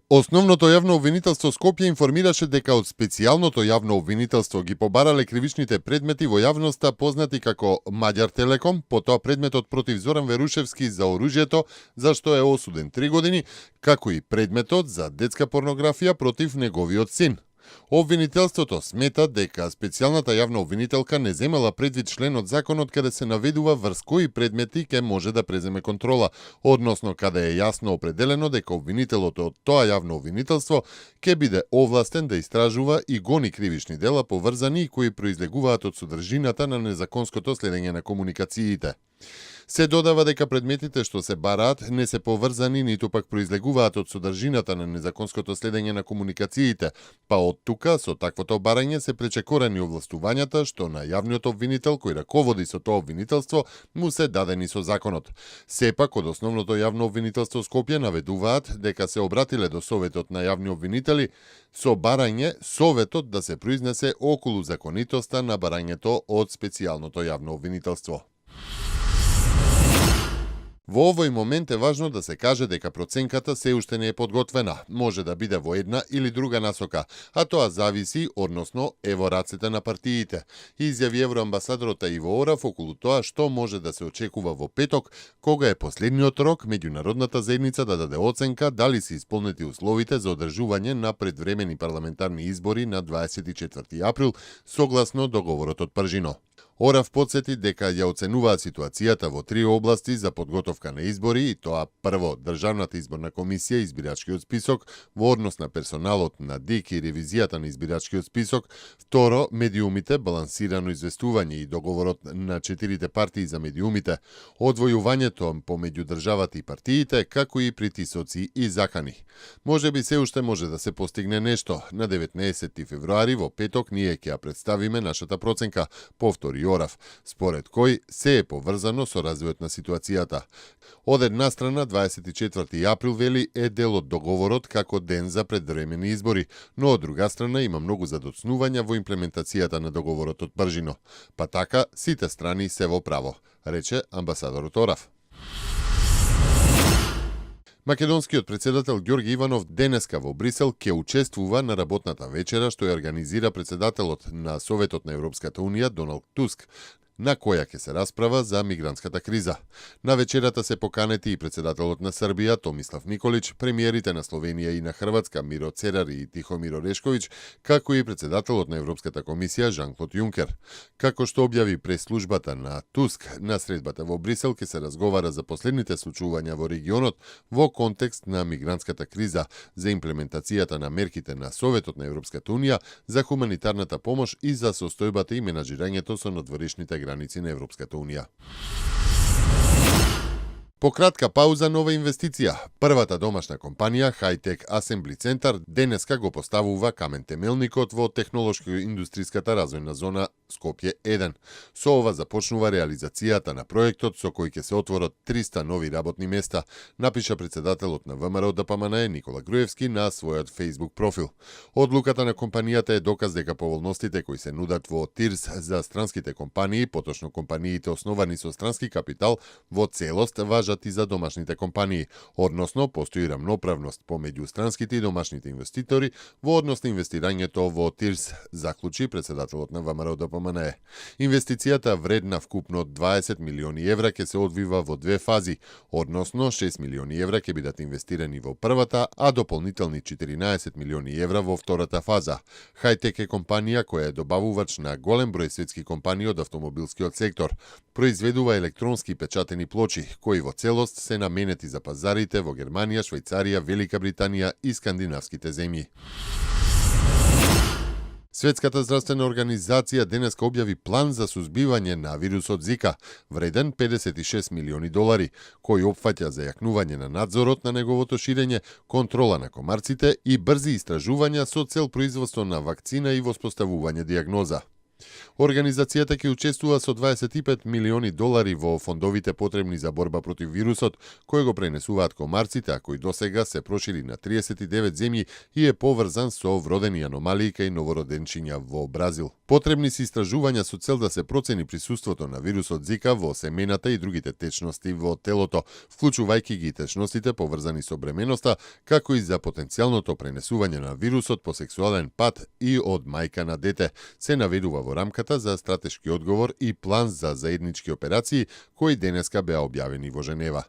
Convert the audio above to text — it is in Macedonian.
Основното јавно обвинителство Скопје информираше дека од специјалното јавно обвинителство ги побарале кривичните предмети во јавноста познати како Маѓар Телеком, потоа предметот против Зоран Верушевски за оружјето, за што е осуден 3 години, како и предметот за детска порнографија против неговиот син. Обвинителството смета дека специјалната јавна обвинителка не земела предвид член од законот каде се наведува врз кои предмети ке може да преземе контрола, односно каде е јасно определено дека обвинителот од тоа јавно обвинителство ке биде овластен да истражува и гони кривични дела поврзани и кои произлегуваат од содржината на незаконското следење на комуникациите. Се додава дека предметите што се бараат не се поврзани ниту пак произлегуваат од содржината на незаконското следење на комуникациите, па од тука со таквото барање се пречекорани овластувањата што на јавниот обвинител кој раководи со тоа обвинителство му се дадени со законот. Сепак од основното јавно обвинителство Скопје наведуваат дека се обратиле до Советот на јавни обвинители со барање Советот да се произнесе околу законитоста на барањето од специјалното јавно обвинителство. Во овој момент е важно да се каже дека проценката се уште не е подготвена. Може да биде во една или друга насока, а тоа зависи, односно, е во рацете на партиите. Изјави евроамбасадорот Иво Орав околу тоа што може да се очекува во петок, кога е последниот рок меѓународната заедница да даде оценка дали се исполнети условите за одржување на предвремени парламентарни избори на 24 април, согласно договорот од Пржино. Орав подсети дека ја оценуваат ситуацијата во 3 области за подготовка на избори и тоа прво Државната изборна комисија, избирачкиот список, во однос на персоналот на ДИК и ревизијата на избирачкиот список, второ медиумите, балансирано известување и договорот на 4 партии за медиумите, одвојувањето помеѓу државата и партиите, како и притисоци и закани. Може би се уште може да се постигне нешто. На 19 февруари во петок ние ќе ја представиме нашата проценка, повтори Орав, според кој се е поврзано со развојот на ситуацијата. Од една страна, 24 април вели е дел од договорот како ден за предвремени избори, но од друга страна има многу задоцнувања во имплементацијата на договорот од Пржино. Па така, сите страни се во право, рече амбасадорот Орав. Македонскиот председател Ѓорги Иванов денеска во Брисел ќе учествува на работната вечера што ја организира председателот на Советот на Европската Унија Доналд Туск, на која ќе се расправа за мигрантската криза. На вечерата се поканети и председателот на Србија Томислав Николич, премиерите на Словенија и на Хрватска Миро Церар и Тихомир Орешковиќ, како и председателот на Европската комисија Жан-Клод Јункер. Како што објави прес-службата на Туск, на средбата во Брисел ќе се разговара за последните случувања во регионот во контекст на мигрантската криза, за имплементацијата на мерките на Советот на Европската Унија, за хуманитарната помош и за состојбата и менаџирањето со надворешните граници на Европската Унија. По кратка пауза, нова инвестиција. Првата домашна компанија High-Tech Assembly Center денеска го поставува камен темелникот во технолошко-индустриската развојна зона Скопје 1. Со ова започнува реализацијата на проектот со кој ќе се отворат 300 нови работни места, напиша председателот на ВМРО ДПМНЕ Никола Груевски на својот Facebook профил. Одлуката на компанијата е доказ дека поволностите кои се нудат во ТИРС за странските компании, поточно компаниите основани со странски капитал, во целост важат и за домашните компании, односно постои рамноправност помеѓу странските и домашните инвеститори во однос на инвестирањето во ТИРС, заклучи председателот на ВМРО ДПМНЕ. Инвестицијата вредна вкупно 20 милиони евра ќе се одвива во 2 фази, односно 6 милиони евра ќе бидат инвестирани во првата, а дополнителни 14 милиони евра во втората фаза. High-Tech е компанија која е добавувач на голем број светски компании од автомобилскиот сектор. Произведува електронски печатени плочи, кои во целост се наменети за пазарите во Германија, Швајцарија, Велика Британија и скандинавските земји. Светската здравствена организација денеска објави план за сузбивање на вирусот Зика, вреден 56 милиони долари, кој опфаќа зајакнување на надзорот на неговото ширење, контрола на комарците и брзи истражувања со цел производство на вакцина и воспоставување дијагноза. Организацијата ќе учествува со $25 милиони во фондовите потребни за борба против вирусот, кој го пренесуваат комарците, а кој досега се прошири на 39 земји и е поврзан со вродени аномалии кај новороденчиња во Бразил. Потребни се истражувања со цел да се процени присуството на вирусот Зика во семената и другите течности во телото, вклучувајќи ги течностите поврзани со бременоста, како и за потенцијалното пренесување на вирусот по сексуален пат и од мајка на дете, се наведува во рамката за стратешки одговор и план за заеднички операции кои денеска беа објавени во Женева.